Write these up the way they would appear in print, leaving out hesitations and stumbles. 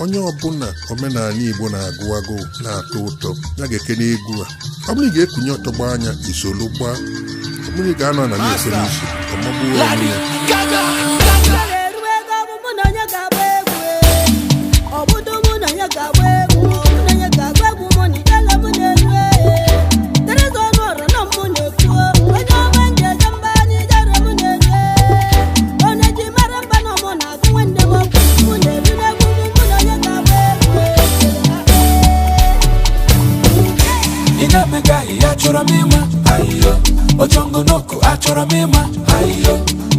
Onye ọbụla omenala Igbo na-agụ agụụ na-atọ ụtọ ya ga-ekene egwu a. Ọ bụrụ ị ga-ekunye ọtọgbọ anya isolu gbaa, ọ bụrụ ị ga-anọ na na-efe n'isi ọmagbuo onwe ya. Achọrọ m ịma ayo ochongonoko, achọrọ m ịma ayo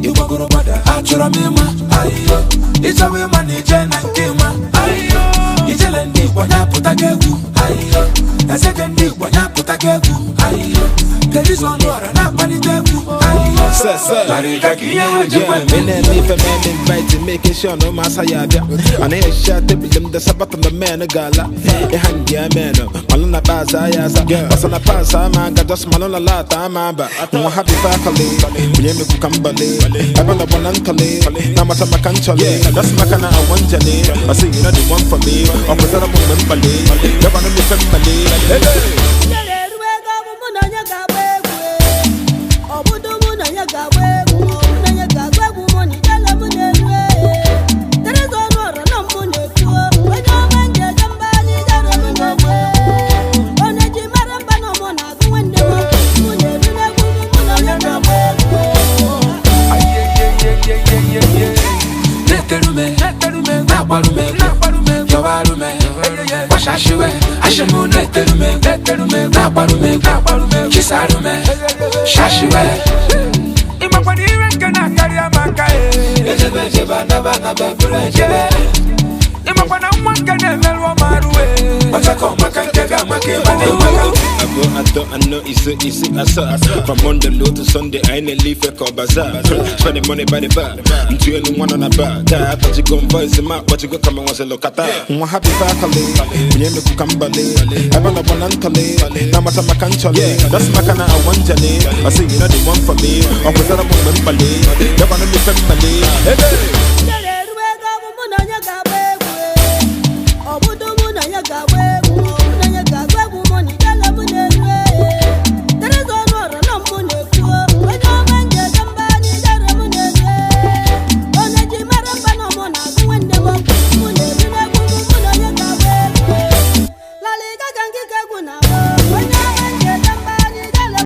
ịgbagoro gbada, achọrọ m ịma ayo ịchọwa ịma na ije na nke ịma ayo ijele ndị Igbo nyapụta gị egwu ayo ezege ndị Igbo nyapụta gị egwu ayo Terizo ọnụ ọra na-akpalite egwu ayo. Sir, sir. Yeah, me and me for man invite, making sure no massa ya bịa. A na-ehicha tebụl m desa battle man gala. Ịha ndị ya men, malụ na paasa ya asa. Basa na paasa ama aga, just malụ na lata ama aba. Nwa happy fakali, onye mekwu ka mbali. Ebe na gbana ntọli, na amata maka nchọli. That's maka na awa njali. I say you know the one for me. Ọ pụtara m mgbe mkpali. Gabana m ife mmali. Hey, hey. Abụọ, atọ, anọ, ise, isi, asaa. From Monday low to Sunday, I ain't leave a bazaar. Spending money by the bar. Ntu elu nwa nọ na bar. Taa atachigo m voice ma akpọchigo ka m nwasịlụ kata. Nwa happy fakali, onye mekwu ka mbali. Ebe na gbana ntọli, na amata maka nchọli. That's maka na awa njali. I say you know the one for me. Ọ kwụsara m mgbe mkpali. Gabana m ife mmali. Hey, hey.